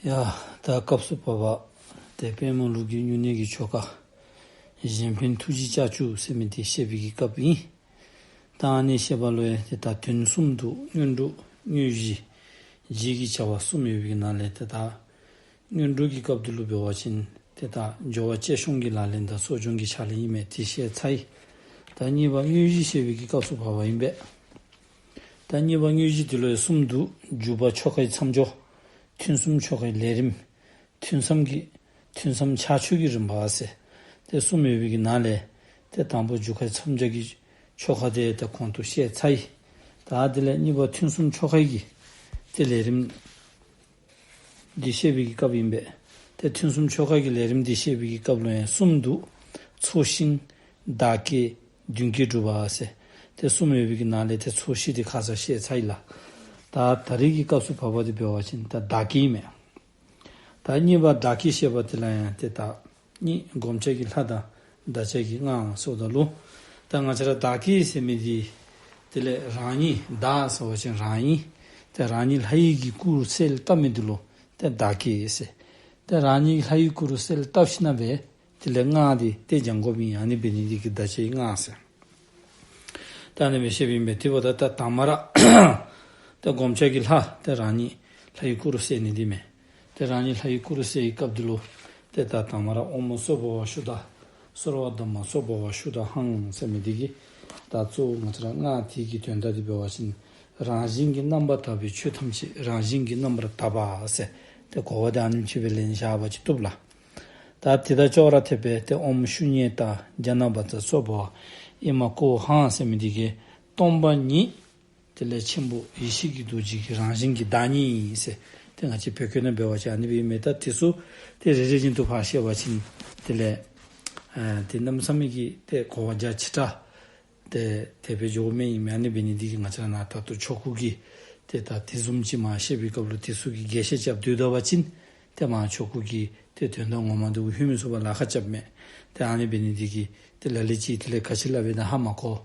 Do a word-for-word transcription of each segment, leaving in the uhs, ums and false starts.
ཡ། ད་སྐབས་སུ་བབ་པ་ཏེ་དཔལ་མོ་ལུགས་ཀྱི་སྨྱུང་གནས་ཀྱི་ཆོ་ག་གཞན་ཕན་ཐུགས་རྗེའི་ལྕགས་ཀྱུ་ཟེར་མི་འདི་བཤད་པའི་གི་སྐབས་ཨིན། ད་ཨ་ནི་བཤད་པ་ལུ་ཡང་ཏེ་ད་དོན་གསུམ་འདུག། སྔོན་འགྲོ་དངོས་གཞི་རྗེས་ཀྱི་བྱ་བ་གསུམ་ཡོད་པའི་གི་ནང་ལས་ཏེ་ད་སྔོན་འགྲོ་གི་སྐབས་འདི་ལུ་འབད་བ་ཅིན་ཏེ་ད་སྦྱོར་བ་བཅས་ཤོང་གི་ལག་ལེན་དང་གསོ་སྦྱོང་གི་ཕྱག་ལེན་ཨིན་མས། དེ་བཤད་ཚར་ཡི། ད་གཉིས་པ་དངོས་གཞི་བཤད་པའི་གི་སྐབས་སུ་བབ་པ་ཨིན་པས། ད་གཉིས་པ་དངོས་གཞི་འདི་ལུ་ཡང་གསུམ་འདུག། འཇུག་པ་ཆོ་གའི་མཚམས་སྦྱོར། ཐུན་གསུམ་ཆོ་གའི་ལས་རིམ། ཐུན་མཚམས་ཀྱི་ཐུན་མཚམས་ཕྱག་མཆོད་ཀྱི་རིམ་པ་ཟེར་ཏེ་གསུམ་ཡོད་པའི་གི་ནང་ལས་ཏེ་དང་པོ་འཇུག་པའི་མཚམས་སྦྱོར་གྱི་ཆོ་ག་དེ་ད་གོང་དུ་བཤད་ཚར་ཡི། ད་དེ་ལས་གཉིས་པ་ཐུན་གསུམ་ཆོ་གའི་གི་ཏེ་ལས་རིམ་འདི་བཤད་པའི་གི་སྐབས་ཨིན་པས། ཏེ་ཐུན་གསུམ་ཆོ་ག་གི་ལས་རིམ་འདི་བཤད་པའི་གི་སྐབས་ལུ་ཡང་གསུམ་འདུག། ཚོགས་ཞིང་། བདག་བསྐྱེད། མདུན་བསྐྱེད་སྒྲུབ་པ་ཟེར་ཏེ་གསུམ་ཡོད་པའི་གི་ནང་ལས་ཏེ་ཚོགས་ཞིང་འདི་ཁ་ཙ་བཤད་ཚར་ཡི་ལགས། ད་ད་རེས་ཀྱི་སྐབས་སུ་བབ་པ་འདི་འབད་བ་ཅིན་ད་བདག་བསྐྱེད་ཨིན་མས། ད་གཉིས་པ་བདག་བསྐྱེད་བཤད་པ་དེ་ལ་ཡང་ཏེ་ད་གཉིས་བསྒོམ་བྱ་གི་ལྷ་དང་བཟླ་བྱ་གི་སྔགས་ཟེརཝ་ད་ལུ། ད་ང་བཅས་ར་བདག་བསྐྱེད་ཟེར་མི་འདི་དེ་ལས་རང་ཉིད་བདག་ཟེར་བ་ཅིན་རང་ཨིན། ཏེ་རང་ཉིད་ལྷ་ཡི་གི་སྐུ་རུ་གསལ་བཏབ་མི་འདི་ལུ་ཏེ་བདག་བསྐྱེད་ཟེར། ཏེ་རང་ཉིད་ལྷ་ཡི་སྐུ་རུ་གསལ་བཏབ་ཞིནམ་ལས་དེ་ལས་སྔགས་འདི་ཏེ་བགྱང་དགོཔ་ཨིན། ཨ་ནི་འབད་ནི་འདི་གིས་བཟླ་བྱའི་སྔགས་ཟེར། ད་ཨ་ནི་སྦེ་བཤདཔ་ཨིན་པས། དེ་འབདཝ་ད་ད་དང་པ་ར་ཏེ་བསྒོམ་བྱ་གི་ལྷ་ཏེ་རང་ཉིད་ལྷ་ཡི་སྐུ་རུ་གསལ་ནི་འདི་མས། ཏེ་རང་ཉིད་ལྷ་ཡི་སྐུ་རུ་གསལ་བའི་སྐབས་འདི་ལུ་ཏེ་ད་དང་པ་ར་ཨོཾ་སྭ་བྷཱ་ཝ་ཤུདྡྷ་སརྦ་དྷརྨ་སྭ་བྷཱ་ཝ་ཤུདྡྷ་ཧཾ་ཟེར་མི་འདི་གིས་ད་གཙོ་བོ་ང་བཅས་ར་སྔགས་འདི་གི་དོན་དག་འདི་འབད་བ་ཅིན་རང་བཞིན་གྱིས་རྣམ་པར་དག་པའི་ཆོས་ཐམས་ཅད་རང་བཞིན་གྱིས་རྣམ་པར་དག་པ་ཟེར་ཏེ་གོ་བ་འདི་ཨ་ནེམ་ཅིག་སྦེ་ལེན་བཞག་པ་ཅིན་བཏུབ་ལགས། ད་དེ་དང་ཅོག་ར་འཐདཔ་སྦེ་ཏེ་ཨོཾ་ཤཱུ་ནྱ་ཏཱ་ཛྙཱ་ན་བཛྲ་སྭ་བྷཱ་ཝ་ཨེ་མ་ཀོ་ཧཾ་ཟེར་མི་འདི་གིས་སྟོང་པ་ཉིད་དེ་ལས་ཆེན་པོ་ཡེ་ཤེས་ཀྱི་རྡོ་རྗེ་གི་རང་བཞིན་གྱི་བདག་ཉིད་ཟེར་ཏེ་ང་བཅས་བོད་སྐད་ནང་འབད་བ་ཅིན་ཨ་ནི་སྦེ་ཨིན་མས། ད་དེ་ཚུ་ཏེ་རེ་རེ་བཞིན་དུ་ཕར་བཤད་པ་ཅིན་དེ་ལས་ཨ་ཏེ་གནམ་མེད་ས་མེད་ཀྱི་ཏེ་གོ་བ་རྒྱ་ཆེ་དྲགས་ཏེ་དེ་སྦེ་འགྱོཝ་མས། ཨིན་མས། ཨ་ནི་འབད་ནི་འདི་གིས་ང་བཅས་ར་ནཱ་ད་ལྟོ་ཆོ་ག་གི་ཏེ་ད་དེ་བཟུམ་ཅིག་མར་བཤད་པའི་སྐབས་ལུ་དེ་ཚུ་གི་རྒྱས་བཤད་རྐྱབ་སྡོད་ད་པ་ཅིན་ཏེ་མར་ཆོ་ག་གི་ཏེ་དོན་དག་ངོ་མ་འདི་གུ་ལྷོད་མི་ཚུགས་པར་ལཱ་ཁག་རྐྱབ་མས། ཏེ་ཨ་ནི་འབད་ནི་འདི་གིས་ཏེ་ལ་ལུ་ཅིག་དེ་ལས་ག་ཅི་སླབ་ཨིན་ན་ཧ་མ་གོ།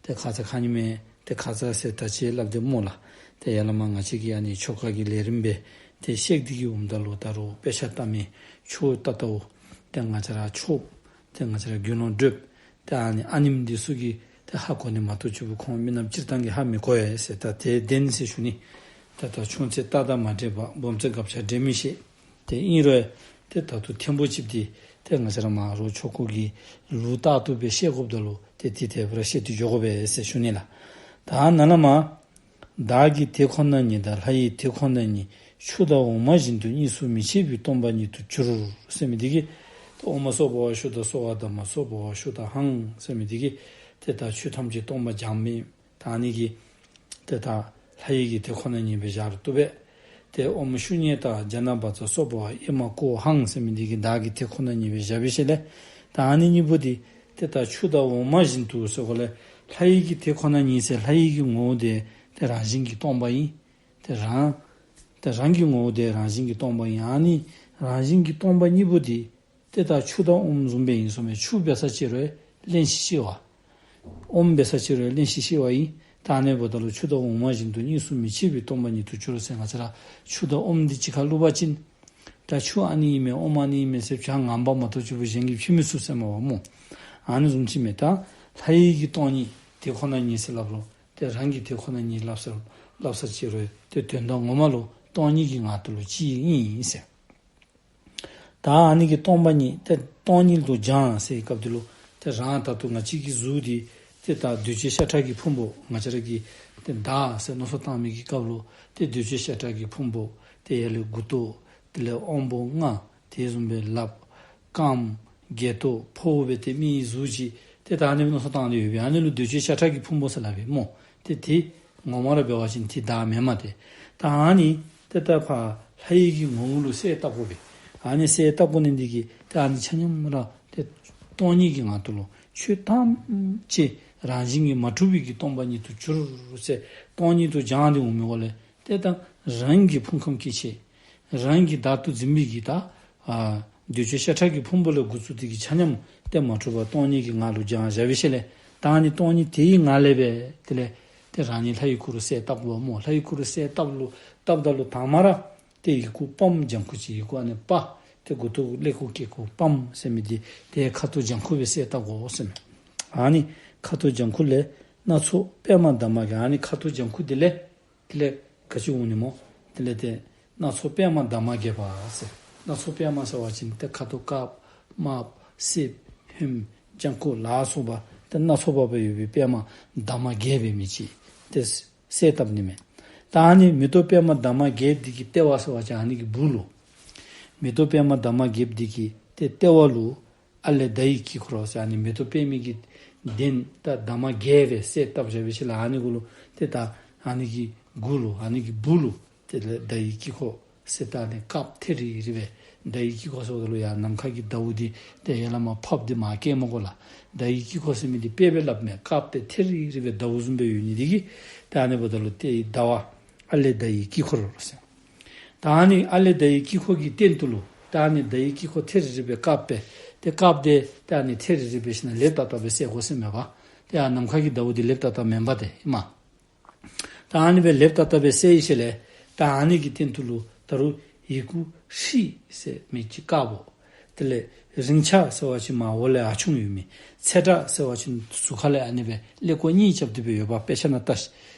ཏེ་ཁ་ཙ་ཁ་ཉིནམ་ཏེ་ཁ་ཙ་ཟེར་ད་ཅི་སླབ་དེས་སྨོ་ལགས། ཏེ་ཡར་ལས་མར་ང་བཅས་ཀྱིས་ཨ་ནི་ཆོ་ག་གི་ལས་རིམ་སྦེ་ཏེ་བཤད་དེ་གི་འོངམ་ད་ལུ་ད་རུང་དཔེ་ཆ་ལྟ་མི་ཆོས་ལྟ་ལྟཝ་ཏེ་ང་བཅས་ར་ཆོསཔ་ཏེ་ང་བཅས་ར་དགེ་སློང་སྒྲུབཔ་ཏེ་ཨ་ནི་ཨ་ནེམ་འདི་ཚུ་གིས་ཏེ་ཧ་གོ་ནི་མ་གཏོགས་ཅིག་པོ་ཁོང་མི་ནགཔ་སྤྱིར་བཏང་གིས་ཧ་མི་གོ་བས་ཟེར། ད་དེ་བདེན་ཟེར་ཞུ་ནི། ད་ད་ཆུང་ཚེ་རྟ་དང་མ་འདྲེས་པ། སྦོམ་ཚེ་སྒ་ཆས་འདྲེ་མི་ཤེས། ཏེ་ཨིན་རུང་ཏེ་ད་ལྟོ་ཐེངས་པོ་ཅིག་འདི་ཏེ་ང་བཅས་ར་མར་རོགས་ཆོ་ག་གི་ལུགས་ལྟར་དུ་སྦེ་བཤད་དགོཔ་ད་ལུ་ཏེ་དེ་དེ་སྦེ་ར་བཤད་དེ་འགྱོ་དགོ་པས་ཟེར་ཞུ་ནི་ལགས། ད་ནཱ་ལས་མར་བདག་གི་དེ་ཁོ་ན་ཉིད་དང་ལྷ་ཡི་དེ་ཁོ་ན་ཉིད། ཆུ་དང་འོ་མ་བཞིན་དུ་གཉིས་སུ་མི་ཕྱེད་པའི་སྟོང་པ་ཉིད་དུ་གྱུར་ཟེར་མི་འདི་གིས་ཏེ་ཨོཾ་སྭ་བྷཱ་ཝ་ཤུདྡྷ་སྭ་བྷཱ་དྷརྨ་སྭ་བྷཱ་ཝ་ཤུདྡྷ་ཧཾ་ཟེར་མི་འདི་གིས་ཏེ་ད་ཆོས་ཐམས་ཅད་སྟོང་པ་སྦྱང་མི་ད་ཨ་ནི་གིས་ཏེ་ད་ལྷ་ཡི་གི་དེ་ཁོ་ན་ཉིད་སྦེ་བཞག་རུང་བཏུབ་པས། ཏེ་ཨོཾ་ཤཱུ་ཉ་ཏཱ་ཛྙཱ་ན་བཛྲ་སྭ་བྷཱ་ཝ་ཨེ་མ་ཀོ་ཧཾ་ཟེར་མི་འདི་གིས་བདག་གི་དེ་ཁོ་ན་ཉིད་སྦེ་བཞག་པའི་ཤུལ་ལས་ད་ཨ་ནི་གཉིས་པོ་འདི་ཏེ་ད་ཆུ་དང་འོ་མ་བཞིན་དུ་ཟེར་གོ་ལས་ལྷ་ཡི་གི་དེ་ཁོ་ན་ཉིད་ཟེར་ལྷ་ཡི་གི་ངོ་བོ་འདི་ཏེ་རང་བཞིན་གྱིས་སྟོང་པ་ཨིན། ཏེ་རང་ཏེ་རང་གི་ངོ་བོ་འདི་རང་བཞིན་གྱིས་སྟོང་པ་ཨིན། ཨ་ནི་རང་བཞིན་གྱིས་སྟོང་པ་གཉིས་པོ་འདི་ཏེ་ད་ཆུ་དང་ཨོམ་བཟུམ་སྦེ་ཨིན་གསུངས་མས། ཆུ་འབད་ས་ཅིག་རུང་བརླན་ཞིང་གཤེར་བ། ཨོམ་འབད་ས་ཅིག་རུང་བརླན་ཞིང་གཤེར་བ་ཨིན། ད་ཨ་ནི་འབདཝ་ད་ལུ་ཆུ་དང་འོ་མ་བཞིན་དུ་གཉིས་སུ་མི་ཕྱེད་པའི་སྟོང་པ་ཉིད་དུ་གྱུར་ཟེར་ང་བཅས་ར་ཆུ་དང་ཨོམ་འདི་གཅིག་ཁར་བླུགས་པ་ཅིན་ད་ཆུ་ཨ་ནི་ཨིན་མས་ཨོམ་ཨ་ནི་ཨིན་མས་ཟེར་བྱ་ངམ་པ་མ་གཏོགས་ཅིག་པོ་གཞན་གྱིས་ཕྱེ་མི་ཚུགས་ཟེར་མས་པ་སྨོ། ཨ་ནི་བཟུམ་ཅིག་མས། ད་ལྷ་ཡི་གི་སྟོང་ཉིད་དེ་ཁོ་ན་ཉིད་ཟེར་སླབ་རུང་ཏེ་རང་གི་དེ་ཁོ་ན་ཉིད་སླབ་ས་སླབ་ས་ཅིག་རུང་ཏེ་དོན་དག་ངོ་མ་ལུ་སྟོང་ཉིད་ཀྱི་ངང་དུ་ལུ་གཅིག་ཨིན་ཟེར། ད་ཨ་ནི་གི་སྟོང་པ་ཉིད་ཏེ་སྟོང་ཉིད་དུ་སྦྱང་ཟེར་བའི་སྐབས་འདི་ལུ་ཏེ་རང་ད་ལྟོ་ང་བཅས་ཀྱི་གཟུགས་འདི་ཏེ་ད་གདོས་བཅས་ཤ་ཁྲག་གི་ཕུང་པོ་ང་བཅས་ར་གི་ཏེ་བདག་ཟེར་མནོ་བསམ་བཏང་མི་གི་སྐབས་ལུ་ཏེ་གདོས་བཅས་ཤ་ཁྲག་གི་ཕུང་པོ་ཏེ་ཡར་ལས་མགུ་ཏོ་དེ་ལས་དབང་པོ་ལྔ་དེ་བཟུམ་སྦེ་ལགཔ་རྐངམ་སྒལ་ཏོ་ཕོཝ་སྦེ་ཏེ་མི་གཟུགས་ཅིག་ཏེ་ད་ཨ་ནི་མནོ་བསམ་བཏང་སྟེ་ཡོད་པས། ཨ་ནི་ལུ་གདོས་བཅས་ཤ་ཁྲག་གི་ཕུང་པོ་ཟེར་སླབ་པས་སྨོ། ཏེ་དེ་ངོ་མ་ར་འབད་བ་ཅིན་དེ་བདག་མེན་མས་ཏེ། ད་ཨ་ནི་ཏེ་ད་ཕར་ལྷ་ཡི་གི་ངོ་བོ་ལུ་གསལ་བཏབ་དགོ་པས། ཨ་ནི་གསལ་བཏབ་དགོ་ནི་འདི་གིས་ཏེ་ཨ་ནི་ཆ་མཉམ་ར་ཏེ་སྟོང་ཉིད་ཀྱི་ངང་དུ་ལུ་ཆོས་ཐམས་ཅད་རང་བཞིན་གྱིས་མ་གྲུབ་པའི་གི་སྟོང་པ་ཉིད་དུ་གྱུར་ཟེར་སྟོང་ཉིད་དུ་སྦྱང་སྟེ་འོང་མི་འོང་ལས་ཏེ་ད་རང་གི་ཕུང་ཁམས་སྐྱེ་མཆེད་རང་གི་བདག་ཏུ་འཛིན་པའི་གི་ད་ཨ་གདོས་བཅས་ཤ་ཁྲག་གི་ཕུང་པོ་ལས་འགོ་བཙུགས་ཏེ་གི་ཆ་མཉམ་ཏེ་མ་གྲུབ་པ་སྟོང་ཉིད་ཀྱི་ངང་ལུ་སྦྱང་བཞག་པའི་ཤུལ་ལས་ད་ཨ་ནི་སྟོང་ཉིད་དེའི་ངང་ལས་སྦེ་དེ་ལས་ཏེ་རང་ཉིད་ལྷ་ཡི་སྐུ་རུ་གསལ་བཏབ་དགོ་པས་སྨོ། ལྷ་ཡི་སྐུ་རུ་གསལ་བཏབ་ལུ་བཏབ་ད་ལུ་དང་པ་ར་ ཏེ་ཡི་གུ་པམ་ལྗང་ཁུ་ཅིག། ཡི་གུ་ཨ་ནི་པ་ཏེ་མགུ་ཏོ་ཀླད་ཀོར་བཀལ་གོ། པམ་ཟེར་མི་འདི་ཏེ་ཁ་དོག་ལྗང་ཁུ་སྦེ་གསལ་བཏབ་དགོ་ཟེར་མས། ཨ་ནི་ཁ་དོག་ལྗང་ཁུ་ལས་སྣ་ཚོགས་པདྨ་འདབ་མ་བརྒྱད། ཨ་ནི་ཁ་དོག་ལྗང་ཁུ་འདི་ལས་དེ་ལས་ག་ཅི་འོང་ནི་སྨོ། དེ་ལས་ཏེ་སྣ་ཚོགས་པདྨ་འདབ་མ་བརྒྱད་པ་ཟེར། སྣ་ཚོགས་པདྨ་ཟེར་བ་ཅིན་ཏེ་ཁ་དོག་དཀརཔོ་དམརཔོ་སེརཔོ་ཧོནམོ་ལྗང་ཁུ་ལ་སོགས་པ་ཏེ་སྣ་ཚོགས་པ་སྦེ་ཡོད་པའི་པདྨ་འདབ་མ་བརྒྱད་འབད་མི་ཅིག་ཏེ་གསལ་བཏབ་ནི་མས། ད་ཨ་ནི་མེ་ཏོག་པདྨ་འདབ་མ་བརྒྱད་འདི་གི་ལྟེ་བ་ཟེར་བ་ཅིན་ཨ་ནི་གི་སྦུག་ལུ། མེ་ཏོག་པདྨ་འདབ་མ་བརྒྱད་འདི་གི་ཏེ་ལྟེ་བ་ལུ་ཨ་ལས་ཟླ་ཡི་དཀྱིལ་འཁོར་ཟེར། ཨ་ནི་མེ་ཏོག་པདྨ་གི་གདན་ད་འདབ་མ་བརྒྱད་སྦེ་གསལ་བཏབ་བཞག་པའི་ཤུལ་ལས་ཨ་ནི་གུ་ལུ་ཏེ་ད་ཨ་ནི་གི་གུ་ལུ་ཨ་ནི་གི་སྦུག་ལུ་དེ་ལས་ཟླ་ཡི་དཀྱིལ་འཁོར་ཟེར་ད་ཨ་ནི་དཀརཔོ་ཐེལ་རི་རི་སྦེ་ཟླ་ཡི་དཀྱིལ་འཁོར་ཟེརཝ་ད་ལུ་ཡར་ནམ་མཁའ་གི་ཟླཝ་འདི་ཏེ་ཡར་ལས་མར་ཕབ་སྟེ་མར་བཀལ་མི་དགོ་ལགས། ཟླ་ཡི་དཀྱིལ་འཁོར་ཟེར་མི་འདི་དཔེ་སྦེ་སླབ་མས། དཀརཔོ་ཏེ་ཐེལ་རི་རི་སྦེ་ཟླཝ་བཟུམ་སྦེ་ཡོད་ནི་འདི་གིས་ཏེ་ཨ་ནི་འབདཝ་ད་ལུ་ཏེ་ཟླ་བ་ཨ་ལས་ཟླ་ཡི་དཀྱིལ་འཁོར་ཟེར། ད་ཨ་ནི་ཨ་ལས་ཟླ་ཡི་དཀྱིལ་འཁོར་གྱི་སྟེང་དུ་ལུ་ད་ཨ་ནི་ཟླ་ཡི་དཀྱིལ་འཁོར་ཐེལ་རི་རི་སྦེ་དཀརཔོ་སྦེ་ཏེ་དཀརཔོ་འདི་ད་ཨ་ནི་ཐེལ་རི་རི་སྦེ་ཞིནམ་ལས་ལེབ་ཏག་ཏག་སྦེ་གསལ་དགོ་ཟེར་མས་པ། ཏེ་ཡར་ནམ་མཁའ་གི་ཟླཝ་འདི་ལེབ་ཏག་ཏག་མེན་པ་ཏེ་ཨིན་མས། ད་ཨ་ནི་སྦེ་ལེབ་ཏག་ཏག་སྦེ་གསལ་ཡི་ཤུལ་ལས་ད་ཨ་ནི་གི་སྟེང་དུ་ལུ་ད་རུང་ཡི་གུ་ཧྲཱིཿཟེར་མི་ཅིག་དཀརཔོ། དེ་ལས་རིང་ཆ་ཟེར་བ་ཅིན་མར་འོག་ལས་ཨ་ཆུང་ཡོད་མི། ཚེག་དྲག་ཟེར་བ་ཅིན་གཟུགས་ཁ་ལས་ཨ་ནི་སྦེ་ཀླད་ཀོར་གཉིས་རྐྱབ་སྟེ་སྦེ་ཡོདཔ་དཔེ་ཆ་ནང་ལྟ་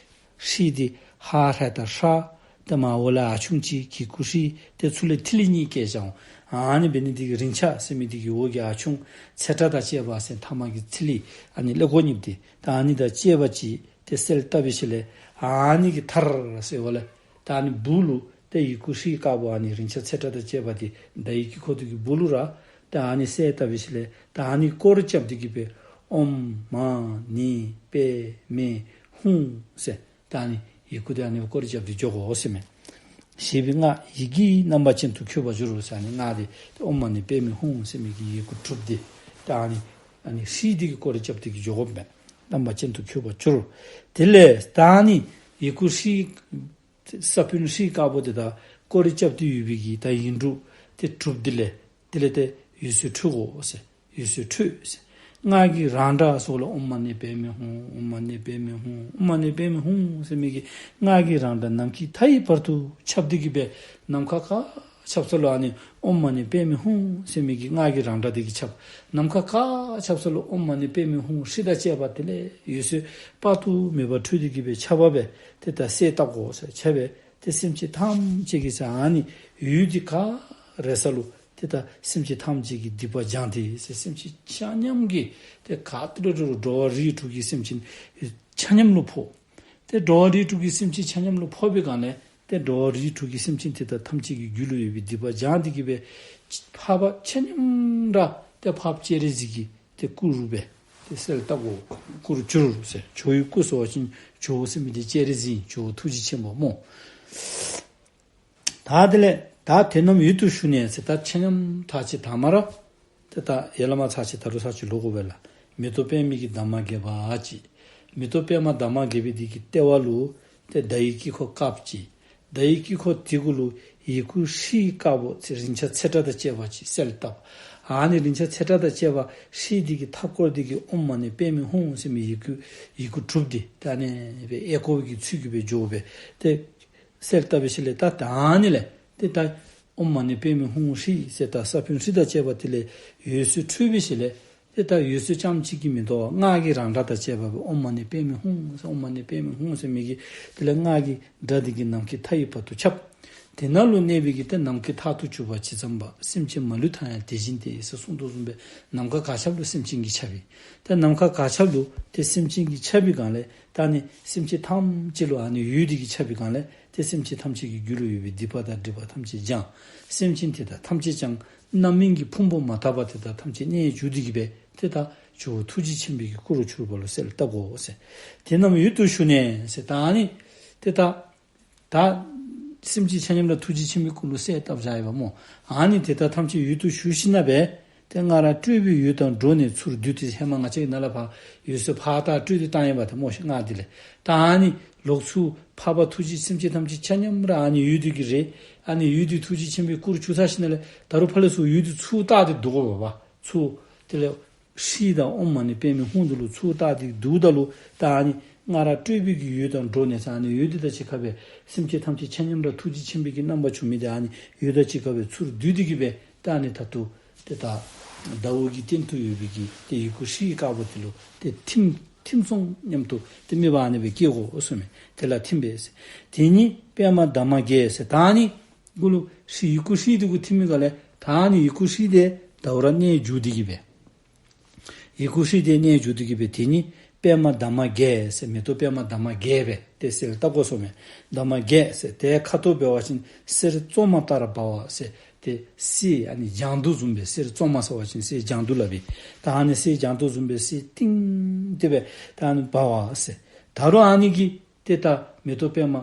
ཤིག། ཧྲཱིཿ་འདི་ཧ་ར་བཏགས་ཧྲ། ཏེ་མར་འོག་ལས་ཨ་ཆུང་ཅིག་གི་གུ་ཧྲཱིཿ། ཏེ་ཚུར་ལས་ཐིག་ལེ་གཉིས་བཀལ་བཞག་འོང་། ཨ་ནི་འབད་ནི་འདི་གིས་རིང་ཆ་ཟེར་མི་འདི་གི་འོག་གི་ཨ་ཆུང་། ཚེག་དྲག་དང་བཅས་པ་ཟེར་མཐའ་མ་གི་ཐིག་ལེ་ཨ་ནི་ཀླད་ཀོར་གཉིས་འདི་ད་ཨ་ནི་དང་བཅས་པ་ཅིག་ཏེ་གསལ་བཏབ་པའི་ཤུལ་ལས་ཨ་ནི་གི་མཐར་ཟེརཝ་ལས་ད་ཨ་ནི་སྦུག་ལུ་ཏེ་ཡི་གུ་ཧྲཱིཿདཀརཔོ་ཨ་ནི་རིང་ཆ་ཚེག་དྲག་དང་བཅས་པ་འདི་ཟླ་ཡི་དཀྱིལ་འཁོར་འདི་གི་སྦུག་ལུ་ར་ད་ཨ་ནི་གསལ་བཏབ་པའི་ཤུལ་ལས་ད་ཨ་ནི་སྐོར་ར་རྐྱབ་སྟེ་གི་སྦེ་ཨོཾ་མ་ཎི་པདྨེ་ཧཱུྃ་ཟེར། ད་ཨ་ནི་ཡི་གུ་འདི་ཨ་ནི་སྐོར་ར་རྐྱབ་སྟེ་འགྱོ་དགོ་ཟེར་མས། ཞེས་པའི་སྔགས་ཡི་གེའི་རྣམ་པ་ཅན་དུ་འཁྱུད་པར་འགྱུར་རོ་ཟེར། ཨ་ནི་སྔགས་འདི་ཏེ་ཨོཾ་མ་ཎི་པདྨེ་ཧཱུྃ་ཟེར་མི་གི་ཡི་གུ་དྲུག་འདི་ད་ཨ་ནི་ཨ་ནི་ཧྲཱིཿ་འདི་གིས་སྐོར་ར་རྐྱབ་སྟེ་གི་འགྱོ་དགོ་པས། རྣམ་པ་ཅན་དུ་འཁྱུད་པར་འགྱུར། དེ་ལས་ད་ཨ་ནི་ཡི་གུ་ཧྲཱིཿ་ས་བོན་ཧྲཱིཿདཀརཔོ་འདི་དང་སྐོར་ར་རྐྱབ་སྟེ་ཡོད་པའི་གི་ད་ཡིག་འབྲུ་ཏེ་དྲུག་འདི་ལས་དེ་ལས་ཏེ་འོད་ཟེར་འཕྲོ་དགོ་ཟེར། འོད་ཟེར་འཕྲོས་ཟེར། སྔགས་ཀྱི་རང་སྒྲ་ཟེརཝ་ལས་ཨོཾ་མ་ཎི་པདྨེ་ཧཱུྃ། ཨོཾ་མ་ཎི་པདྨེ་ཧཱུྃ། ཨོཾ་མ་ཎི་པདྨེ་ཧཱུྃ་ཟེར་མི་གི་སྔགས་ཀྱི་རང་སྒྲ་ནམ་མཁའི་མཐའ་ཡི་བར་དུ་ཁྱབ་སྟེ་གི་སྦེ་ནམ་མཁའ་ག་ཁྱབ་ས་ལུ་ཨ་ནི་ཨོཾ་མ་ཎི་པདྨེ་ཧཱུྃ་ཟེར་མི་གི་སྔགས་ཀྱི་རང་སྒྲ་འདི་གིས་ཁྱབ། ནམ་མཁའ་ག་ཁྱབ་ས་ལུ་ཨོཾ་མ་ཎི་པདྨེ་ཧཱུྃ་ཧྲཱིཿདང་བཅས་པ་དེ་ལས་འོད་ཟེར་དཔག་ཏུ་མེད་པ་འཕྲོས་ཏེ་གི་སྦེ་ཁྱབ་པ་སྦེ་ཏེ་ད་གསལ་བཏབ་དགོ་ཟེར། ཁྱབ་སྦེ་ཏེ་སེམས་ཅན་ཐམས་ཅད་ཀྱི་ས་ཨ་ནི་འོད་འདི་ག་རེག་ས་ལུ་ཏེ་ད་སེམས་ཅན་ཐམས་ཅད་ཀྱི་སྡིག་པ་སྦྱངས་ཏེ་ཟེར། སེམས་ཅན་ཆ་མཉམ་གྱི་ཏེ་ག་ཏེ་ལུ་འགྲོ་བ་རིགས་དྲུག་གི་སེམས་ཅན་ཆ་མཉམ་ལུ་ཕོག། ཏེ་འགྲོ་བ་རིགས་དྲུག་གི་སེམས་ཅན་ཆ་མཉམ་ལུ་ཕོག་པའི་སྒང་ལས་ཏེ་འགྲོ་བ་རིགས་དྲུག་གི་སེམས་ཅན་དེ་དག་ཐམས་ཅད་ཀྱི་རྒྱུད་ལུ་ཡོད་པའི་སྡིག་པ་སྦྱངས་ཏེ་གི་སྦེ་འཕགས་པ་ཆ་མཉམ་ར་ཏེ་འཕགས་པ་སྤྱན་རས་གཟིགས་ཀྱི་ཏེ་སྐུ་རུ་སྦེ་ཏེ་གསལ་བཏབ་དགོ། སྐུ་རུ་གྱུར་ཟེར། ཇོ་བོའི་སྐུ་ཟེར་བ་ཅིན་ཇོ་བོ་ཟེར་མི་འདི་སྤྱན་རས་གཟིགས་ཨིན། ཇོ་བོ་ཐུགས་རྗེ་ཆེན་པོ་སྨོ། ད་དེ་ལས་ད་དེ་རྣམས་འོད་དུ་ཞུ་ནས་ཟེར། ད་ཆ་མཉམ་ད་ཅི་དང་མ་ར་ཏེ་ད་ཡར་ལས་མར་ཚར་ཅིག་ད་རུང་ཚར་ཅིག་ལོག་དགོ་པས་ལགས། མེ་ཏོག་པདྨ་གི་འདབ་མ་བརྒྱད་པ་ཅིག། མེ་ཏོག་པདྨ་འདབ་མ་བརྒྱད་པའི་འདི་གི་ལྟེ་བ་ལུ་ཏེ་ཟླ་ཡི་དཀྱིལ་འཁོར་དཀརཔོ་ཅིག། ཟླ་ཡི་དཀྱིལ་འཁོར་དེ་གུ་ལུ་ཡི་གུ་ཧྲཱིཿདཀརཔོ་ཟེར་རིང་ཆ་ཚེག་དྲག་དང་བཅས་པ་ཅིག་གསལ་བཏབ། ཨ་ནི་རིང་ཆ་ཚེག་དྲག་དང་བཅས་པ་ཧྲཱིཿདེ་གི་མཐའ་སྐོར་དེ་གི་ཨོཾ་མ་ཎི་པདྨེ་ཧཱུྃ་ཟེར་མི་ཡི་གུ་ཡི་གུ་དྲུག་འདི་ད་ཨ་ནི་སྦེ་ཨེ་ཀོ་གི་ཚུལ་གྱིས་སྦེ་འགྱོ་སྦེ་ཏེ་གསལ་བཏབ་པའི་ཤུལ་ལས་ད་ད་ཨ་ནི་ལས་ཏེ་ད་ཨོཾ་མ་ཎི་པདྨེ་ཧཱུྃ་ཧྲཱིཿཟེར་ད་ས་བོན་ཧྲཱིཿདང་བཅས་པ་དེ་ལས་འོད་ཟེར་འཕྲོས་པའི་ཤུལ་ལས་ཏེ་ད་འོད་ཟེར་རྐྱངམ་གཅིག་གིས་མི་དོ་བར་སྔགས་ཀྱི་རང་སྒྲ་དང་བཅས་པ་སྦེ་ཨོཾ་མ་ཎི་པདྨེ་ཧཱུྃ་ཟེར་ཨོཾ་མ་ཎི་པདྨེ་ཧཱུྃ་ཟེར་མི་གི་དེ་ལས་སྔགས་ཀྱི་སྒྲ་དེ་གིས་ནམ་མཁའི་མཐའ་ཡི་བར་དུ་ཁྱབ། དེ་ནང་ལུ་གནས་པའི་གི་ཏེ་ནམ་མཁའི་མཐར་ཐུག་གྱུར་པ་ཇི་ཙམ་པ། སེམས་ཅན་མ་ལུས་མཐའ་ཡང་དེ་བཞིན་ཏེ་ཟེར་གསུངས་དོ་བཟུམ་སྦེ་ནམ་མཁའ་ག་ཁྱབ་ལུ་སེམས་ཅན་གྱིས་ཁྱབ་པས། ཏེ་ནམ་མཁའ་ག་ཁྱབ་ལུ་ཏེ་སེམས་ཅན་གྱིས་ཁྱབ་པའི་སྒང་ལས་ད་ཨ་ནི་སེམས་ཅན་ཐམས་ཅད་ལུ་ཨ་ནི་འོད་དེ་གིས་ཁྱབ་པའི་སྒང་ལས་ཏེ་སེམས་ཅན་ཐམས་ཅད་ཀྱི་རྒྱུད་ལུ་ཡོད་པའི་སྡིག་པ་དང་སྒྲིབ་པ་ཐམས་ཅད་སྦྱངས། སེམས་ཅན་དེ་དག་ཐམས་ཅད་ཀྱང་རྣམ་སྨིན་གྱི་ཕུང་པོ་མ་དག་པ་དེ་དག་ཐམས་ཅད་གནས་གྱུར་ཏེ་གི་སྦེ་ཏེ་ད་ཇོ་བོ་ཐུགས་རྗེ་ཆེན་པོའི་གི་སྐུ་རུ་གྱུར་པ་ལུ་གསལ་བཏབ་དགོ་ཟེར། དེ་རྣམས་འོད་དུ་ཞུ་ནས་ཟེར་ད་ཨ་ནི་ཏེ་ད་ད་སེམས་ཅན་ཆ་མཉམ་ལུ་ཐུགས་རྗེ་ཆེན་པོའི་སྐུ་ལུ་གསལ་བཏབ་བཞག་ཡོདཔ་སྨོ། ཨ་ནི་དེ་དག་ཐམས་ཅད་འོད་དུ་ཞུ་ཞིནམ་ལས་ཏེ་སྔར་སྤྲོས་པའི་འོད་དང་འགྲོགས་ནས་ཚུར་བསྡུས་ཏེ་ཧེ་མ་ང་བཅས་ཀྱིས་ནཱ་ལས་ཕར་འོད་ཟེར་ཕར་ད་སྤྲོས་ཏེ་བཏང་ཡོདཔ་ད་སྨོ་ཤིག་སྔགས་འདི་ལས། ད་ཨ་ནི་ལོག་ཚུར་འཕགས་པ་ཐུགས་རྗེ་སེམས་ཅན་ཐམས་ཅད་ཆ་མཉམ་ར་ཨ་ནི་འོད་དེ་གིས་རེག། ཨ་ནི་འོད་དེ་ཐུགས་རྗེ་ཆེན་པོའི་སྐུ་རུ་གྱུར་ཚར་ཞིནམ་ལས་ད་རུང་ཕར་ལས་ཚུར་འོད་དེ་ཚུར་བཏགས་ཏེ་འདུག་གོ་བ་བ། ཚུར་དེ་ལས་ཧྲཱིཿདང་ཨོཾ་མ་ཎི་པདྨེ་ཧཱུྃ་དེ་ལུ་ཚུར་བཏགས་ཏེ་འདུག་ད་ལུ་ད་ཨ་ནི་ སྔར་སྤྲོས་པའི་གི་འོད་དང་འགྲོགས་ནས་ཟེར་ཨ་ནི་འོད་འདི་དང་གཅིག་ཁར་སྦེ་སེམས་ཅན་ཐམས་ཅད་ཆ་མཉམ་ར་ཐུགས་རྗེ་ཆེན་པོའི་གི་རྣམ་པ་བྱུང་མི་འདི་ཨ་ནི་འོད་དང་གཅིག་ཁར་སྦེ་ཚུར་བསྡུས་ཏེ་གི་སྦེ་ད་ཨ་ནི་ད་ལྟོ་ཏེ་ད་ཟླཝ་གི་སྟེང་དུ་ཡོད་པའི་གི་ཏེ་ཡི་གུ་ཧྲཱིཿདཀར་པོ་འདི་ལུ་ཏེ་ཐིམ་ཐིམ་སོང་སྙམ་དུ་ཏེ་དམིགས་པ་ཨ་ནི་སྦེ་བསྐྱེད་དགོ་གསུངས་མས། དེ་ལ་ཐིམ་པས་ཟེར། དེ་ཉིད་པདྨ་འདབ་མ་བརྒྱད་ཟེར། ད་ཨ་ནི་གུ་ལུ་ཧྲཱིཿཡི་གུ་ཧྲཱིཿདེ་གུ་ཐིམ་མི་ག་ལས་ད་ཨ་ནི་ཡི་གུ་ཧྲཱིཿདེ་ད་རུང་ར་གནས་འགྱུར་ཏེ་གི་སྦེ། ཡི་གུ་ཧྲཱིཿདེ་གནས་འགྱུར་ཏེ་གི་སྦེ་དེ་ཉིད་པདྨ་འདབ་མ་བརྒྱད་ཟེར། མེ་ཏོག་པདྨ་འདབ་མ་བརྒྱད་སྦེ་ཏེ་གསལ་བཏབ་དགོ་གསུངས་མས། འདབ་མ་བརྒྱད་ཟེར། དེའི་ཁ་དོག་འབད་བ་ཅིན་གསེར་བཙོ་མ་ལྟར་འབར་བ་ཟེར། ཏེ་གསེར་ཨ་ནི་ལྗང་དུ་བཟུམ་སྦེ་གསེར་བཙོ་མ་ཟེར་བ་ཅིན་གསེར་ལྗང་དུ་ལགས་པས། ད་ཨ་ནི་གསེར་ལྗང་དུ་བཟུམ་སྦེ་གསེར་ཏིང་ཏེ་སྦེ་ད་ཨ་ནི་འབར་བ་ཟེར། ད་རུང་ཨ་ནི་གི་ཏེ་ད་མེ་ཏོག་པདྨ་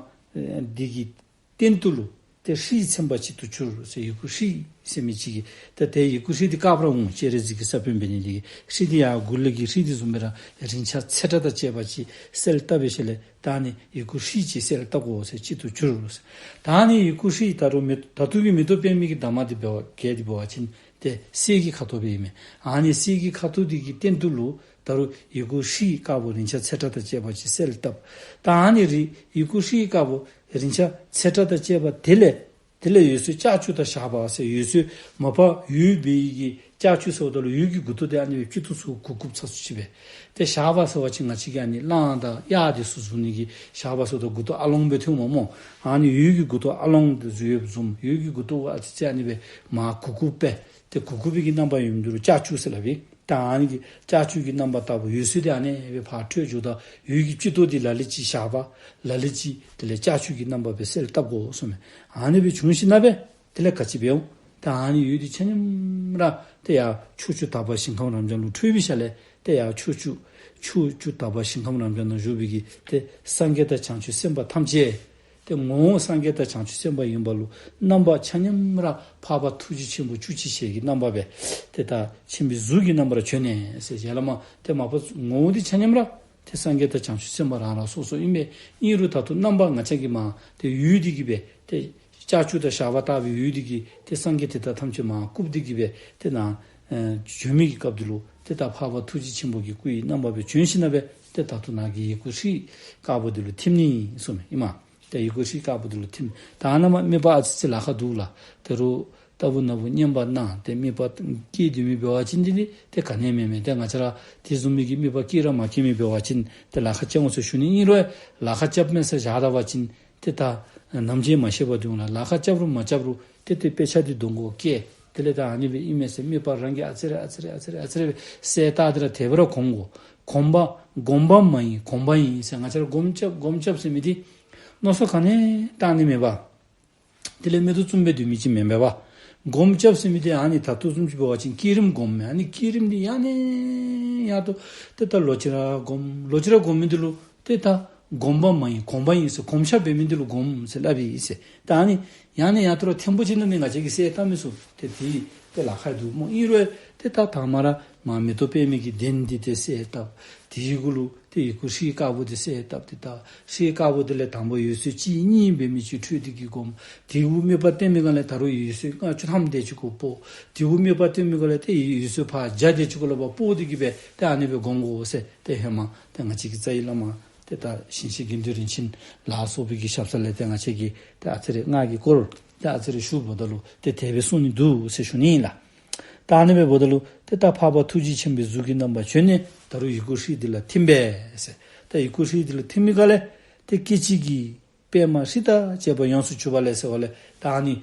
འདི་གི་སྟེང་དུ་ལུ་ཏེ་ཧྲཱིཿཚན་པ་གཅིག་ཏུ་གྱུར་ཟེར། ཡི་གུ་ཧྲཱིཿཟེར་མི་ཅིག་གིས་ཏེ་དེ་ཡི་གུ་ཧྲཱིཿདེ་དཀར་པོ་ར་འོང་། སྤྱན་རས་གཟིགས་ཀྱི་ས་བོན་འབད་ནི་དེ་གིས་ཧྲཱིཿདེ་ཡར་མགུ་ལས་ཀྱི་ཧྲཱིཿདེ་བཟུམ་སྦེ་ར་རིང་ཆ་ཚེག་དྲག་དང་བཅས་པ་ཅིག་གསལ་བཏབ་པའི་ཤུལ་ལས་ད་ཨ་ནི་ཡི་གུ་ཧྲཱིཿཅིག་གསལ་བཏབ་དགོ་ཟེར། གཅིག་ཏུ་གྱུར་ཟེར། ད་ཨ་ནི་ཡི་གུ་ཧྲཱིཿ་ད་རུང་མེ་ད་ལྟོ་གི་མེ་ཏོག་པདྨའི་གི་འདབ་མ་འདི་འབད་བ་བརྒྱད་འདི་འབད་བ་ཅིན་ཏེ་གསེར་གྱི་ཁ་དོག་སྦེ་ཨིན་མས། ཨ་ནི་གསེར་གྱི་ཁ་དོག་འདི་གི་སྟེང་དུ་ལུ་ད་རུང་ཡི་གུ་ཧྲཱིཿདཀར་པོ་རིང་ཆ་ཚེག་དྲག་དང་བཅས་པ་ཅིག་གསལ་བཏབ། ད་ཨ་ནི་རི་ཡི་གུ་ཧྲཱིཿདཀར་པོ་རིང་ཆ་ཚེག་དྲག་དང་བཅས་པ་དེ་ལས་དེ་ལས་འོད་ཟེར་ལྕགས་ཀྱུ་དང་ཞགས་པ་ཟེར། འོད་ཟེར་མ་པ་འོད་འབད་བའི་གི་ལྕགས་ཀྱུ་ཟེརཝ་ད་ལུ་འོད་ཀྱི་མགུ་ཏོ་འདི་ཨ་ནི་སྦེ་སྤྱི་ཏོག་ཚུ་གུག་གུགཔ་ཚ་སུ་ཅིག་སྦེ། ཏེ་ཞགས་པ་ཟེར་བ་ཅིན་ང་བཅས་ཀྱི་ཨ་ནི་གླང་དང་གཡག་འདི་ཚུ་བཟུང་ནི་གི་ཞགས་པ་ཟེརཝ་ད་མགུ་ཏོ་ཨ་ལོང་སྦེ་ཐོནམ་མས་སྨོ། ཨ་ནི་འོད་ཀྱི་མགུ་ཏོ་ཨ་ལོང་འདི་བཟུམ་འོད་ཀྱི་མགུ་ཏོ་ཨ་ཙི་ཙི་ཨ་ནི་སྦེ་མར་གུག་གུགཔ་སྦེ་ཏེ་གུག་གུག་པའི་གི་རྣམ་པ་ཡོད་མི་འདི་ལུ་ལྕགས་ཀྱུ་ཟེར་སླབ་ཨིན། ད་ཨ་ནི་གི་ལྕགས་ཀྱུ་གི་རྣམ་པ་ལྟ་བུ་འོད་ཟེར་འདི་ཨ་ནི་སྦེ་ཕར་འཕྲོས་འགྱོཝ་ད་འོད་ཀྱི་སྤྱི་ཏོག་འདི་ལ་ལུ་ཅིག་ཞགས་པ་ལ་ལུ་ཅིག་དེ་ལས་ལྕགས་ཀྱུ་གི་རྣམ་པ་སྦེ་གསལ་བཏབ་དགོ་གསུངས་མས། ཨ་ནི་སྦེ་བྱུང་ཞིནམ་ལས་དེ་ལས་ག་ཅི་འབད་འོང་། ད་ཨ་ནི་འོད་འདི་ཆ་མཉམ་ར་ཏེ་ཡར་ཕྱོགས་བཅུ་དག་པ་ཞིང་ཁམས་རབ་འབྱམས་ལུ་འཕྲོས་པའི་ཤུལ་ལས་ཏེ་ཡར་ཕྱོགས་བཅུ་ཕྱོགས་བཅུ་དག་པ་ཞིང་ཁམས་རབ་འབྱམས་ནང་བཞུགས་པའི་གི་ཏེ་སངས་རྒྱས་དང་བྱང་ཆུབ་སེམས་དཔའ་ཐམས་ཅད་ཏེ་ངོ་བོ་སངས་རྒྱས་དང་བྱང་ཆུབ་སེམས་དཔའ་ཡིན་པ་ལུ་རྣམ་པ་ཆ་མཉམ་ར་འཕགས་པ་ཐུགས་རྗེ་ཆེན་པོ་བཅུ་གཅིག་ཞལ་གྱི་རྣམ་པ་སྦེ་ཏེ་ད་ཆེན་པོའི་གཟུགས་ཀྱི་རྣམ་པར་བྱོན་ནས་ཟེར། ཞལ་ལས་མར་ཏེ་མ་པ་ངོ་བོ་འདི་ཆ་མཉམ་ར་ཏེ་སངས་རྒྱས་དང་བྱང་ཆུབ་སེམས་དཔའ་རང་རང་སོ་སོ་ཨིན་པས། ཨིན་རུང་ད་ལྟོ་རྣམ་པ་ང་བཅས་ཀྱིས་མར་ཏེ་འོད་འདི་གིས་སྦེ་ཏེ་ལྕགས་ཀྱུ་དང་ཞགས་པ་ལྟ་བུའི་འོད་འདི་གིས་ཏེ་སངས་རྒྱས་དེ་དག་ཐམས་ཅད་མར་བཀུག་སྟེ་གི་སྦེ་ཏེ་ནཱ་ཨེ་བྱོན་མི་གི་སྐབས་འདི་ལུ་ཏེ་ད་འཕགས་པ་ཐུགས་རྗེ་ཆེན་པོ་གི་སྐུ་ཡི་རྣམ་པ་སྦེ་བྱོན་ཞིནམ་ལས་ཏེ་ད་ལྟོ་ནཱ་གི་ཡི་གུ་ཧྲཱིཿདཀར་པོ་འདི་ལུ་ཐིམ་ནི་གསུངས་མས་ཨིན་མས། ཏེ་ཡི་གུ་ཧྲཱིཿདཀར་པོ་འདི་ལུ་ཐིམ། ད་ཨ་ནཱ་མ་དམིགས་པ་ཨ་ཙི་ཙི་ལཱ་ཁག་འདུག་ལགས། དེ་རུང་ལྟ་བུ་ན་བུ་བསྙེན་པ་གནང་སྟེ་དམིགས་པ་བསྐྱེད་སྡོད་མི་འབད་བ་ཅིན་འདི་འདི་ཏེ་ག་ནི་མེད་མས། ཏེ་ང་བཅས་ར་དེ་བཟུམ་མའི་གི་དམིགས་པ་བསྐྱེད་ར་མ་བསྐྱེད་མི་འབད་བ་ཅིན་ཏེ་ལཱ་ཁག་ཅིག་འོང་ཟེར་ཞུ་ནི་ཨིན་རུང་ལཱ་ཁག་རྐྱབ་མས་ཟེར་བཞག་ད་པ་ཅིན་ཏེ་ད་ནམ་ཅིག་མ་ཤེས་པར་འདི་འོང་ལགས། ལཱ་ཁག་རྐྱབ་རུང་མ་རྐྱབ་རུང་ཏེ་ཏེ་དཔེ་ཆ་འདི་གདོང་ཁར་བཀལ། དེ་ལས་ད་ཨ་ནི་སྦེ་ཨིན་མས་ཟེར་དམིགས་པ་རང་གིས་ཨ་ཙི་རེ་ཨ་ཙི་རེ་ཨ་ཙི་རེ་ཨ་ཙི་རེ་སྦེ་གསལ་བཏབ་སྟེ་ར་དེ་སྦེ་ར་སྒོམ་དགོ། སྒོམ་པ་སྒོམ་པ་མ་ཡིན་གོམས་པ་ཡིན་ཟེར། ང་བཅས་ར་སྒོམ་རྐྱབ་སྒོམ་རྐྱབ་ཟེར་མི་འདི་མནོ་བསམ་ག་ནི་བཏང་ནི་མེད་པར་དེ་ལས་མིག་ཏོ་བཙུམ་སྦེ་སྡོད་མི་ཅིག་མེན་པས་པ། སྒོམ་རྐྱབ་ཟེར་མི་འདི་ཨ་ནི་ད་ལྟོ་བཟུམ་ཅིག་འབད་བ་ཅིན་བསྐྱེད་རིམ་སྒོམ་མས། ཨ་ནི་བསྐྱེད་རིམ་འདི་ཡང་ནས་ཡང་དུ་ཏེ་ད་ལོག་ཅི་ར་སྒོམ་ལོག་ཅི་ར་སྒོམ་མི་འདི་ལུ་ཏེ་ད་སྒོམ་པ་མ་ཡིན་གོམས་པ་ཡིན་ཟེར། གོམས་ཤ་འབད་མི་འདི་ལུ་སྒོམ་ཟེར་སླབ་ཨིན་ཟེར། ད་ཨ་ནི་ཡང་ནས་ཡང་དུ་ར་ཐེངས་པོ་ཅིག་ནང་ནས་ང་བཅས་ཀྱིས་གསལ་བཏབ་མི་ཚུགས། ཏེ་དེ་ཏེ་ལཱ་ཁག་འདུག་སྨོ། ཨིན་རུང་ཏེ་ད་དང་པ་ར་མར་མེ་ཏོག་པདྨའི་གི་གདན་འདི་ཏེ་གསལ་བཏབ། དེའི་གུ་ལུ་ཏེ་ཡི་གུ་ཧྲཱིཿདཀར་པོ་འདི་གསལ་བཏབ། ཏེ་ད་ཧྲཱིཿདཀར་པོ་འདི་ལས་དང་པ་འོད་ཟེར་གཅིག་གཉིས་འབད་མི་ཅིག་འཕྲོས་ཏེ་གི་སྒོམ། དེ་གུ་དམིགས་པ་བསྟན་པའི་སྒང་ལས་ད་རུང་འོད་ཟེར་ལྔ་བཅུ་ཐམ་དེ་ཅིག་གུ་སྤོ། དེ་གུ་དམིགས་པ་བསྟན་པའི་སྒང་ལས་ཏེ་འོད་ཟེར་ཕར་བརྒྱ་དེ་ཅིག་གུ་ལུ་ཕར་སྤོ་སྟེ་གི་སྦེ་ཏེ་ཨ་ནི་སྦེ་སྒོམ་དགོ་ཟེར། ཏེ་ཧེ་མ་ཏེ་ང་བཅས་ཀྱི་རྩ་བའི་བླ་མ་ཏེ་ད་ཞིང་གཤེགས་དགེ་འདུན་རིན་ཆེན་ལ་སོགས་པའི་གི་ཞབས་ས་ལས་ཏེ་ང་བཅས་ཀྱིས་ཏེ་ཨ་ཙི་རེ་སྔགས་ཀྱི་སྐོར་ཏེ་ཨ་ཙི་རེ་ཞུཝ་ད་ལུ་ཏེ་དེ་སྦེ་གསུངས་ནི་འདུག་ཟེར་ཞུ་ནི་ཨིན་ལགས། ད་ཨ་ནི་སྦེ་འབདཝ་ད་ལུ་ཏེ་ད་འཕགས་པ་ཐུགས་རྗེ་ཆེན་པོའི་གཟུགས་ཀྱི་རྣམ་པར་བྱོན་ནས་ད་རུང་ཡི་གུ་ཧྲཱིཿདེ་ལུ་ཐིམ་པས་ཟེར། ད་ཡི་གུ་ཧྲཱིཿདེ་ལུ་ཐིམ་པའི་སྒང་ལས་ཏེ་སྐད་ཅིག་གིས་པདྨ་ཧྲཱིཿདང་བཅས་པ་ཡོངས་སུ་གྱུར་པ་ལས་ཟེར་བ་ལས་ད་ཨ་ནི་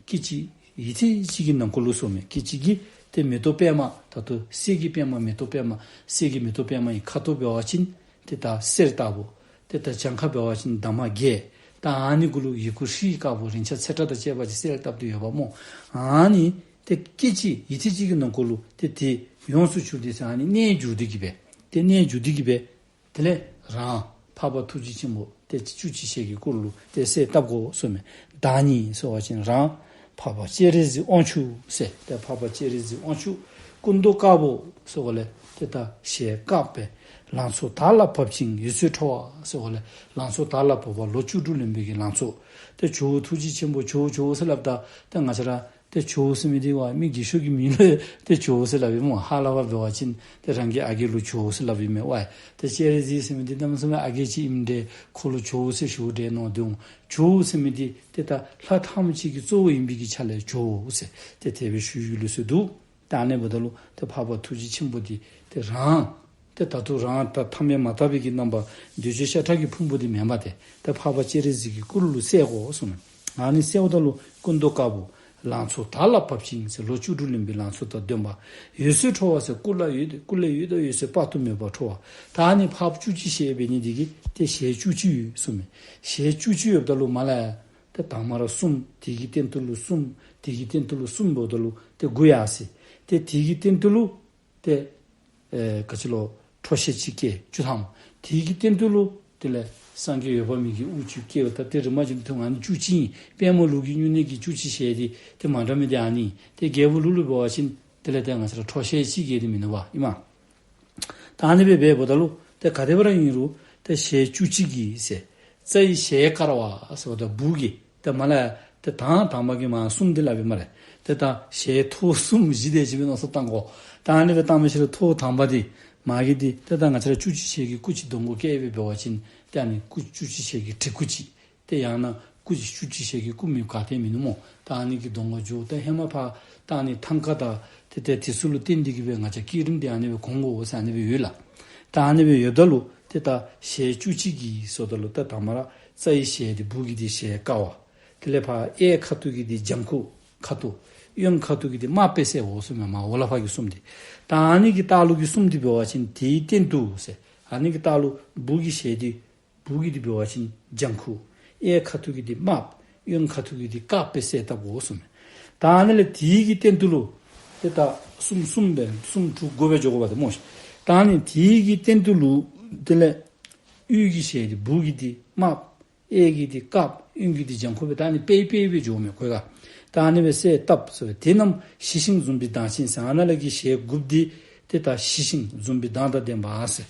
སྐད་ཅིག་ཡུད་ཙམ་ཅིག་གི་ནང་འཁོད་ལུ་གསུངས་མས། སྐད་ཅིག་གིས་ཏེ་མེ་ཏོག་པདྨ་ད་ལྟོ་གསེར་གྱི་པདྨ་མེ་ཏོག་པདྨ་གསེར་གྱི་མེ་ཏོག་པདྨ་ཡི་ཁ་དོག་འབད་བ་ཅིན་ཏེ་ད་གསེར་ལྟ་བུ། ཏེ་ད་གྱངས་ཁ་འབད་བ་ཅིན་འདབ་མ་བརྒྱད། ད་ཨ་ནི་གུ་ལུ་ཡི་གུ་ཧྲཱིཿདཀར་པོ་རིང་ཆ་ཚེག་དྲག་དང་བཅས་པ་ཅིག་གསལ་བཏབ་སྟེ་ཡོདཔ་སྨོ། ཨ་ནི་ཏེ་སྐད་ཅིག་ཡུད་ཙམ་ཅིག་གི་ནང་འཁོད་ལུ་ཏེ་དེ་ཡོངས་སུ་གྱུར་ཏེ་ཟེར་ཨ་ནི་གནས་འགྱུར་ཏེ་གི་སྦེ་ཏེ་གནས་འགྱུར་ཏེ་གི་སྦེ་དེ་ལས་རང་འཕགས་པ་ཐུགས་རྗེ་ཆེན་པོ་ཏེ་བཅུ་གཅིག་ཞལ་གྱི་སྐུ་ལུ་ཏེ་གསལ་བཏབ་དགོ་གསུངས་མས། བདག་ཉིད་ཟེར་བ་ཅིན་རང་འཕགས་པ་སྤྱན་རས་གཟིགས་དབང་ཕྱུག་ཟེར། ཏེ་འཕགས་པ་སྤྱན་རས་གཟིགས་དབང་ཕྱུག་སྐུ་མདོག་དཀར་པོ་ཟེར་བ་ལས་ཏེ་ད་ཞལ་དཀརཔོ་སྦེ་ལང་ཚོ་དར་ལ་བབ་ཅིང་འོད་ཟེར་འཕྲོ་བ་ཟེར་བ་ལས་ལང་ཚོ་དར་ལ་བབ་པ་ལོ་བཅུ་དྲུག་ལོན་པའི་གི་ལང་ཚོ། ཏེ་ཇོ་བོ་ཐུགས་རྗེ་ཆེན་པོ་ཇོ་བོ་ཇོ་བོ་ཟེར་སླབ་ད་ཏེ་ང་བཅས་ར་ ཏེ་ཇོ་བོ་ཟེར་མི་འདི་ཝའི་མི་རྒས་ཤོས་ཀྱི་མིང་ལུ་ཏེ་ཇོ་བོ་ཟེར་སླབ་ཨིན་མས། ཧ་ལམ་འབད་བ་ཅིན་ཏེ་རང་གི་ཨ་རྒས་ལུ་ཇོ་བོ་ཟེར་སླབ་ཨིན་མས་ཝའི། ཏེ་སྤྱན་རས་གཟིགས་ཟེར་མི་འདི་གནམ་མེད་ས་མེད་ཨ་རྒས་ཅིག་ཨིནམ་འདྲས་ཁོ་ལུ་ཇོ་བོ་ཟེར་ཞུཝ་འདྲས་མནོ་སྟེ་འོང་། ཇོ་བོ་ཟེར་མི་འདི་ཏེ་ད་ལྷ་ཐམས་ཅད་ཀྱི་གཙོ་བོ་ཨིན་པའི་གི་ཆ་ལས་ཇོ་བོ་ཟེར་ཏེ་དེ་སྦེ་ཞུ་ཡི་ལོ་ཟེར་འདུག། ད་ཨ་ནི་འབདཝ་ད་ལུ་ཏེ་འཕགས་པ་ཐུགས་རྗེ་ཆེན་པོ་འདི་ཏེ་རང་ཏེ་ད་ལྟོ་རང་ད་ཐ་མལ་མ་དག་པའི་གི་རྣམ་པ་འདུས་བྱས་ཤ་ཁྲག་གི་ཕུང་པོ་འདི་མེན་པར་ཏེ་ཏེ་འཕགས་པ་སྤྱན་རས་གཟིགས་ཀྱི་སྐུ་རུ་གསལ་དགོ་གསུངས་མས། ཨ་ནི་གསལཝ་ད་ལུ་སྐུ་མདོག་དཀར་པོ་ལང་ཚོ་དར་ལ་བབ་ཅིང་ཟེར་ལོ་བཅུ་དྲུག་ལོན་པའི་ལང་ཚོ་དང་ལྡན་པ། འོད་ཟེར་འཕྲོ་བ་ཟེར་སྐུ་ལ་འོད་སྐུ་ལས་འོད་དང་འོད་ཟེར་དཔག་ཏུ་མེད་པ་འཕྲོ་བ། ད་ཨ་ནི་འཕགས་པ་བཅུ་གཅིག་ཞལ་འབད་ནི་འདི་གིས་ཏེ་ཞལ་བཅུ་གཅིག་ཡོད་གསུངས་མས། ཞལ་བཅུ་གཅིག་ཡོདཔ་ད་ལུ་མར་ལས་ཡར་ཏེ་དང་མ་ར་གསུམ། དེ་གི་སྟེང་དུ་ལུ་གསུམ། དེ་གི་སྟེང་དུ་ལུ་གསུམ་འབདཝ་ད་ལུ་ཏེ་དགུ་ཡར་སོ་ཡི། ཏེ་དེ་གི་སྟེང་དུ་ལུ་ཏེ་ཨེ་ག་ཅི་ལོ་ཁྲོ་ཞལ་གཅིག་བཀལ་བཅུ་ཐམ། དེ་གི་སྟེང་དུ་ལུ་དེ་ལས་སངས་རྒྱས་འོད་དཔག་མེད་ཀྱི་དབུ་གཅིག་བཀལཝ་ད་ཏེ་རིམ་བཞིན་དུ་ཨ་ནི་བཅུ་གཅིག་ཨིན། དཔལ་མོ་ལུགས་ཀྱི་སྨྱུང་གནས་ཀྱི་བཅུ་གཅིག་ཞལ་འདི་ཏེ་མ་འདྲ་མི་འདི་ཨ་ནི་ཨིན། ཏེ་རྒྱལ་པོ་ལུགས་ལུ་འབད་བ་ཅིན་དེ་ལས་ཏེ་ང་བཅས་ར་ཁྲོ་ཞལ་གཅིག་བཀལ་ཏེ་མེན་ན་ཝའི་ཨིན་མས། ད་ཨ་ནི་སྦེ་འབདཝ་ད་ལུ་ཏེ་ག་དེ་སྦེ་ར་ཨིན་རུང་ཏེ་ཞལ་བཅུ་གཅིག་གིས་ཟེར་རྩ་བའི་ཞལ་དཀར་བ་ཟེརཝ་ད་སྦུག་གི་ཏེ་མར་ལས་ཡར་ཏེ་དང་དང་པ་གི་མར་གསུམ་འདི་སླབ་ཨིན་སྨ་རེ། ཏེ་ད་ཞལ་ཐོག་གསུམ་བཞི་དེ་ཅིག་སྦེ་མནོ་བསམ་བཏང་དགོ། ད་ཨ་ནི་སྦེ་བཏང་མི་ཤེས་རུང་ཐོག་དང་པ་འདི་མར་གྱི་འདི་ཏེ་ད་ང་བཅས་ར་བཅུ་གཅིག་ཞལ་གྱི་སྐུ་ཅིག་གདོང་ཁར་བཀལ་སྦེ་འབད་བ་ཅིན་ཏེ་ཨ་ནི་སྐུ་བཅུ་གཅིག་ཞལ་གྱི་བྲིས་སྐུ་ཅིག། ཏེ་ཡང་ན་སྐུ་བཅུ་གཅིག་ཞལ་གྱི་སྐུ་མེདཔ་ག་ཏེ་མིན་ནུག་སྨོ། ད་ཨ་ནི་གི་གདོང་ཁར་འགྱོ། ད་ཧེ་མ་ཕར་ད་ཨ་ནི་ཐང་ཀ་དང་ཏེ་ཏེ་དེ་ཚུ་ལུ་བརྟེན་ཏེ་གི་སྦེ་ང་བཅས་བསྐྱེད་རིམ་འདི་ཨ་ནི་སྦེ་གོང་དགོ་ཟེར་ཨ་ནི་སྦེ་ཡོད་ལགས། ད་ཨ་ནི་སྦེ་ཡོདཔ་ད་ལུ་ཏེ་ད་ཞལ་བཅུ་གཅིག་གིས་ཟེརཝ་ད་ལུ་ཏེ་དང་མ་ར་རྩ་བའི་ཞལ་འདི་སྦུག་གི་འདི་ཞལ་དཀར་བ། དེ་ལས་ཕར་གཡས་ཁ་ཐུག་གི་འདི་ལྗང་ཁུ་ཁ་ཐུག། གཡོན་ཁ་ཐུག་གི་འདི་དམརཔོ་སྦེ་གསལ་དགོ་གསུངས་མས། མར་འོག་ལས་ཕར་གྱི་གསུམ་འདི། ད་ཨ་ནི་གི་ལྟག་ལུ་གི་གསུམ་འདི་འབད་བ་ཅིན་དེའི་སྟེང་དུ་ཟེར་ཨ་ནི་གི་ལྟག་ལུ་སྦུག་གི་ཞལ་འདི་སྦུག་གི་འདི་འབད་བ་ཅིན་ལྗང་ཁུ། གཡས་ཁ་ཐུག་གི་འདི་དམརཔོ། གཡོན་ཁ་ཐུག་གི་འདི་དཀརཔོ་སྦེ་གསལ་བཏབ་དགོ་གསུངས་མས། ད་ཨ་ནི་ལས་དེ་གི་སྟེང་དུ་ལུ་ཏེ་ད་གསུམ་གསུམ་སྦེ་གསུམ་དྲུག་དགུ་སྦེ་འགྱོ་དགོཔ་འདི་སྨོ་ཤིག། ད་ཨ་ནི་དེ་གི་སྟེང་དུ་ལུ་དེ་ལས་དབུས་ཀྱི་ཞལ་འདི་སྦུག་གི་འདི་དམརཔོ། གཡས་ཀྱི་འདི་དཀརཔོ། གཡོན་གྱི་འདི་ལྗང་ཁུ་སྦེ་ད་ཨ་ནི་དཔེ་དཔེ་སྦེ་འགྱོཝ་མས་ཁོ་ག། ད་ཨ་ནི་སྦེ་གསལ་བཏབ་ཟེར་བས། དེ་རྣམས་ཞི་ཞིང་འཛུམ་པའི་མདངས་ཅན་ཟེར། ཨ་ནཱ་ལས་ཀྱི་ཞལ་དགུཔོ་འདི་ཏེ་ད་ཞི་ཞིང་འཛུམ་པའི་མདངས་དང་ལྡན་པ་ཟེར།